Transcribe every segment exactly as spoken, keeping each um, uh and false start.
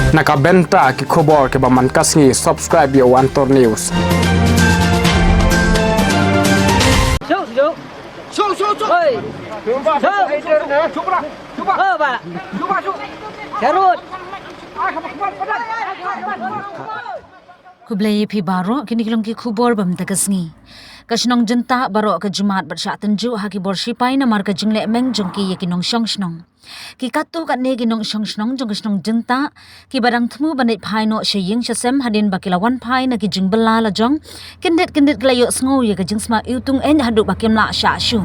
Na ka bynta ki khubor kiba man ka sngi, subscribe ïa u Antor News. Suk, suk. Suk, suk, suk. Oi. Suk. Suk, bra. Suk, bra. Oh, ba. Suk, bra, suk. Jarut. Khublei ïa phi baroh, kine ki long ki khubor ba mynta ka sngi. Ka shnong Jyntah baroh ka jingmut bad shah tynjuh ha ki bor shipai namar ka jingleh meng jong ki ïa ki nongshong shnong. Ki katto katne ki nongshong shnong jong ka shnong Jyntah kiba dang thmu ban leit phai noh sha ïing sha sem hadien ba ki la wan phai na ki jingbylla lajong, kyndit kyndit ki la ïohsngew ïa ka jingsma iwtung ïeng haduh ba kim lah shah shuh.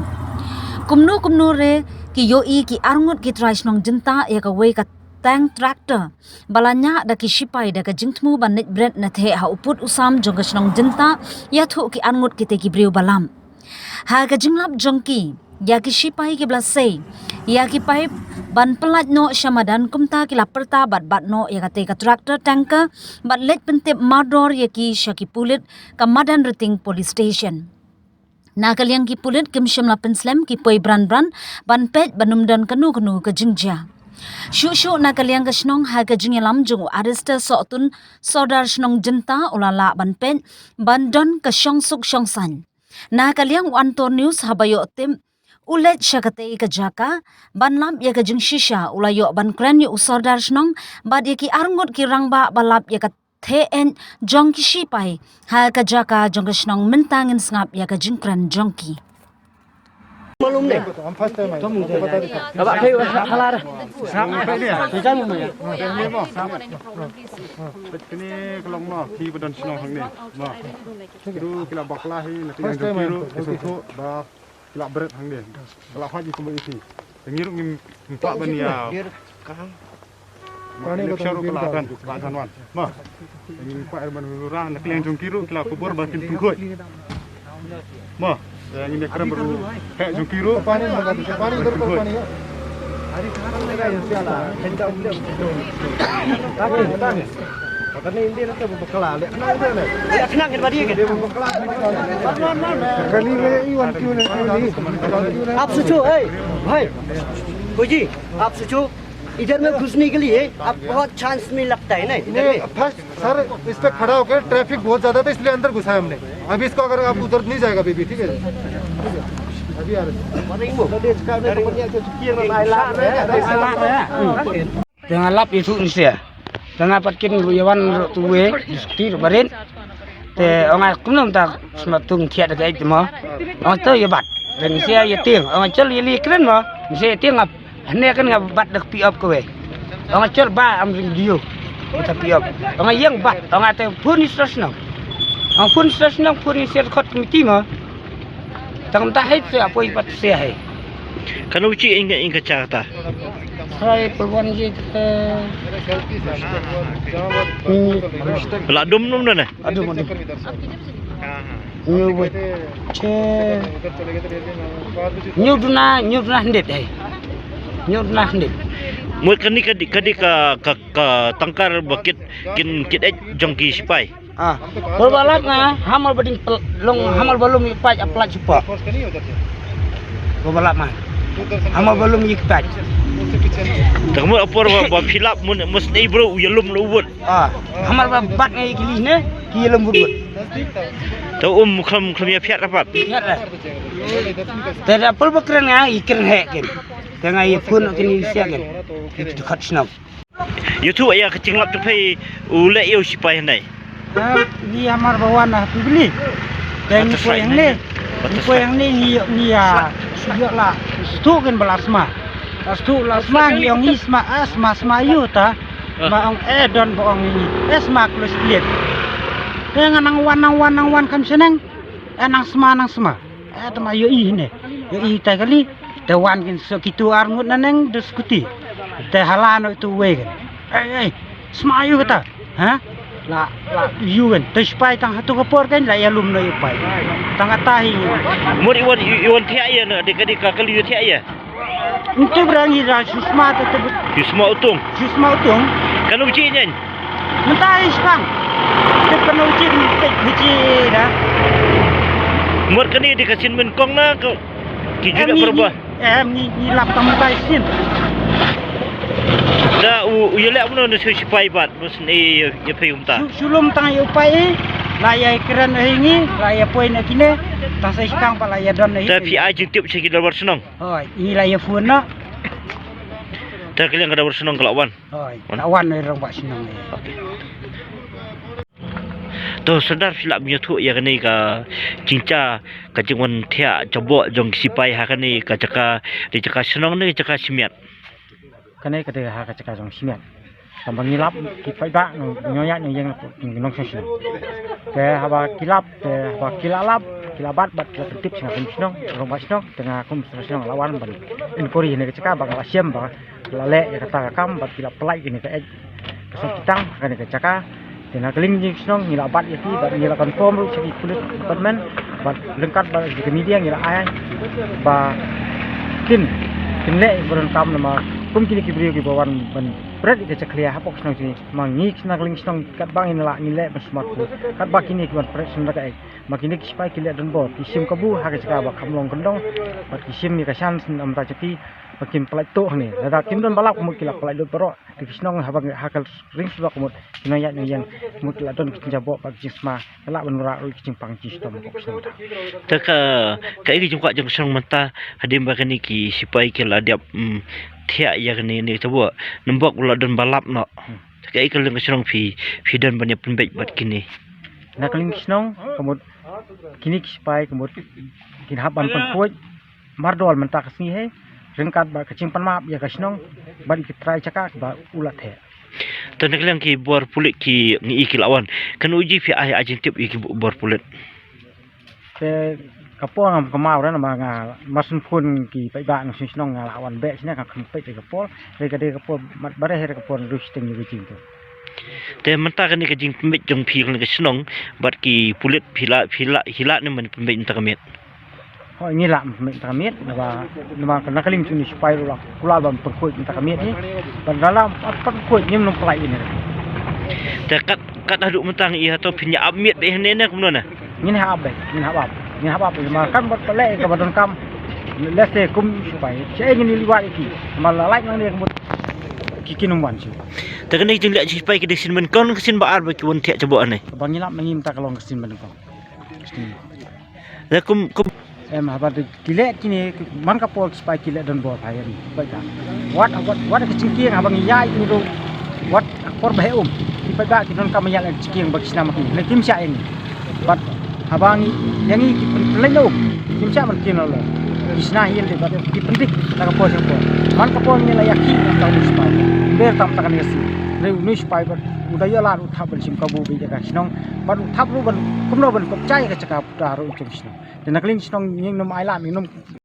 Kumno kumno re, ki ïohi ki arngut ki trai shnong Jyntah ïa kawei ka tank tractor ba la ñiah da ki shipai da ka jingthmu ban leit bret na theh ha u pud u sam jong ka shnong Jyntah, ïathuh ki arngut kitei ki briew ba lam. Ha ka jinglap jong ki ïa ki shipai kiba la sei ïa ki paip ban pyllait noh sha madan, kumta ki la pyrta bad bat noh ïa katei ka tractor tanker bad leit pyntip mardor ïa ki sha ki pulit ka Madanrting Police Station. Na ka liang ki pulit kim shym la pynslem, ki poi bran bran ban peit ban ym don kano kano ka jingjia. Shuh shuh na ka liang ka shnong, ha ka jingïalam jong u Arista Sohtun, Sordar shnong Jyntah, u la lah ban peit ban don ka shongsuk shongsaiñ. Na ka liang u Antor News haba ïoh tip u leit sha katei ka jaka ban lap ïa ka jingshisha, u la ïoh ban kren ïa u Sordar shnong bad ïa ki arngut ki rangbah ba lap ïa ka theh ïeng jong ki shipai ha ka jaka jong ka shnong. Mynta ngin sngap ïa ka jingkren jong ki. मालूम नहीं। हम फर्स्ट टाइम आए, हमको पता नहीं था। Kaba kai hala. Peit kane ka long noh, ki ba don shnong hangne. Mo. Ruh ki la bakla hi na ka liang jong ki ruh, ki sngewthuh ba ki la bret hangne. Ka la hoi kumba iti. Te ngi ruh ngim, ngim kwah ban ïa. Kane ka shnong ka la don, ka la don wan. Mo. Ngin kwah ban ura na ka liang jong ki ruh, ki la kubur ba kin pynkhuid. Mo, eh, ngin ïa kren bad u heh jong ki ruh. पानी मंगा दो, पानी इधर करो, पानी है। गली में ही वन क्यों नहीं, क्यों नहीं? आप सोचो, ए भाई, कोई जी, आप सोचो, इधर में घुसने के लिए आप बहुत चांस में लगता है ना, इधर में। फर्स्ट सर, इस पे खड़ा होकर ट्रैफिक बहुत ज्यादा था, इसलिए अंदर घुसा है हमने। अभी इसको अगर आप उधर नहीं जाएगा बेबी, ठीक है? अभी आ रहे हैं। Te nga lap ïathuh nse. Te nga pat kin ruh ïa wan ruh tu wei, diskuti ruh barit. Te ong ai kumno mynta sma tung thiah da ka eit mo. Ong to ïa bat. Te nse ïa tieng. Ong ai chol ïa li kren mo. Nse ïa tieng ap. Hynne kan nga bat da ka pick up kawei. Ong chor ba am ring dio. Ka pick up. Ong ïeng bat, ong te phone instruction. Ong phone instruction, phone instruction khot committee ma. Tang ta hai se apoi bat se hai. Kanu chi inga inga cha ta. Sai perwan je te. Hmm. La dum dum na ne. Adum, adum. Ñu wet che. Ñu duna, ñu duna hyndet, eh. Ñu duna hyndet. Mut kani kadi, kadi ka, ka, ka tangkar ba kit, kin, kit eh jong ki sipai. Ah. Por ba lap nga, hamal ba ding pel-, long, hamal ba lum ïa pait, a pait sipa. Por ba lap nga. Hamal ba lum ïa pait. Tang mut apor ba, ba philap mun, mus nei bro, ïa lum lo wut. Ah, hamar ba bat ngai ki lih ne, ki lem burut. To um kham kham ïa phiat rapat. Phiat lah. Te da pul ba kren ngai, i kren he ken. Te ngai i phun ken i sia ken. Ki tu khat snap. Ïa tu ïa ka chinglap tu phai u leh ïa u sipai hanai. Ah, ni hamar ba wan na pibli. Te ni ko yang ne. Ni ko yang ne ni, ni ya. Sujak lah. Stu ken balasma. Stu lasma ngi ong isma, ah, sma, sma yu ta. Ah. Ma ong, eh, don ba ong ini. Eh, sma klus liet. Te nga nang wan, nang wan, nang wan kam seneng. Eh, nang sma, nang sma. Eh, te ma yo i ne. Yo i ta kali. Te wan kin so kitu ar ngut na neng de skuti. Te hala no tu wei ken. Eh, eh, sma yu kata. Ha? La, la yu ken. Te sipai tang hatu ka por ken la ïa lum no yu pai. Tang kata hi. Mur iwan, iwan thiah ïa no, dik, dik ka kali yu thiah ïa. Ntu berang ira susma te te. Susma utung. Susma utung. Kanu chi nyen. Mentah ispang. Te kanu chi te chi da. Mur kani di ka sin men kong na ka. Ki juga berubah. Em ni, ni lap tam mentah isin. Da u U ïaleh kumno na shu sipai bad, bad shu ne ïa, ïa phi kumta. Shu, shu lum tang ïa u paip, la ïa kren hi ngi, la ïa poi na kine, ta sa shikang pat la ïa don na hi. Ta phi ai jingtip sha ki dorbar shnong. Hoi, ngi la ïa phone na. Ta ka liang ka dorbar shnong ka la wan. Hoi, wan. La wan na rangbah shnong. Okay. To Sordar, phi lah ban ïathuh ïa kane ka jingjia, ka jingwan thiah jaboh jong ki sipai ha kane ka jaka, ka jaka shnong ne ka jaka shimiat. Kane ka dei ha ka jaka jong shimiat. Tang ba ngi lap ki paidbah nong, nongïaid nongïeng ki nongshong shnong. Te haba ki lap, te haba ki la lap, ki la bat, bad ki la pyntip sha nga kum shnong, rangbah shnong, te nga kum shnong la wan ban inquiry ha kane ka jaka ba nga la shem ba la leh ïa kata ka kam bad ki la pynlait ïa kane ka ek ka song kitang ha kane ka jaka. Te na ka liang jingshnong ngi la bat ïa ki bad ngi la confirm ruh sha ki police department bad ryngkat bad ki media ngi la ai ba kin, kin leh ïa ka donkam namar kum kine ki briew kiba wan ban pret ïa ka jakhlia hapoh shnong jong ngi. Ma ngi na ka liang shnong katba ngi la ngi leh ban smat ku katba kine ki wan pret shen da ka ek. Ma kine ki sipai ki leh donbor, ki shim kabu ha ka jaka ba kham long kyndong bad ki shim ïa ka chance namar jong ki ba kin pynlait tuh hangne. Lada kim don ba lap ka mut ki la pynlait lut baroh. Te ki shnong haba ha ka ring sdok ka mut ki nongïaid nongïeng ka mut ki la don ki jingjaboh bad ki jingsma, ka lah ban wanrah ruh ki jingpang jingshitom ka shnong. Te ka, kaei ka jingkwah jong ka shnong mynta hadien ba kane ki sipai ki la dep, mm, thiah ïa kane ne ka jaboh, namar ba la don ba lap noh. Hmm. Te kaei ka liang ka shnong phi, phi don ban ïa pynbeit bad kine. Na ka liang ka shnong ka mut kine ki sipai ka mut kin hap ban pynkhuid mardor mynta ka sngi hi ryngkat bad ka jingpynmap ïa ka shnong bad ïa ki trai jaka ba u la thiah. Te na ka liang ki bor pulit ki ngi i ki la wan, kano ji phi ai, ai jingtip ïa ki bor pulit? Te ka por ngam kynmaw re namar nga mar shu phone ki paidbah nongshong shnong nga la wan beh shane, ngam kham peit re ka por, re ka dei ka por mat bareh re ka por ruh shiteng ïa ka jingtip. Te mynta kane ka jingpynbeit jong phi kane ka shnong bad ki pulit phi lah, phi lah, phi lah ne ban pynbeit mynta ka miet? Hooid, ngi lah mynta ka miet, naba, naba na ka liang jong u sipai ruh la kular ban pynkhuid mynta ka miet hi. Ban da la pynkhuid ngim nang pynlait ïa ne. Te kat, kat haduh mynta ngi i hato phin ïa ap miet beit hangne ne kumno ne? Ngin hap ap beit, ngin hap ap. Ngin hap ap beit, ma kan bad pynlait kaba donkam. Lehse kum sipai. Shaei ngin ïa liwat ïa ki. Ma la lait nangne ka mut ki kin ym wan shuh. Te kane ka jingleh jong ki sipai ka dei sien ba nyngkong ne ka sien ba ar ba ki wan thiah jaboh hangne? Kaba ngi lap na ngi mynta ka long ka sien ba nyngkong. Te kum, kum. Em, haba ki leh kine, man ka por ki sipai ki leh donbor ha ïing. Wat, wat, wat ka jingkieng haba ngi ïaid ngi ruh. Wat ka por ba heh um. Ki paidbah ki donkam ïaid ka jingkieng ba ki shna ma ki. Leh kim shah ïa ngi. Bad haba ngi ïa ngi ki pyn-, pynleit na um. Kim shah ban kieng na lor. Ki shna hi ïa lade bad ki pyndik na ka por sha ka por. Man ka por ngi la ïakhih na ka sipai. Ber tam ta kane ka sien. Leh u sipai bad u da ïa lad u thap ban shim kabu beit ïa ka shnong. Bad u thap ruh ban kumno ban kop jai ka jaka puta ruh jong shnong. Te na ka liang shnong ngin ym ailad, ngin ym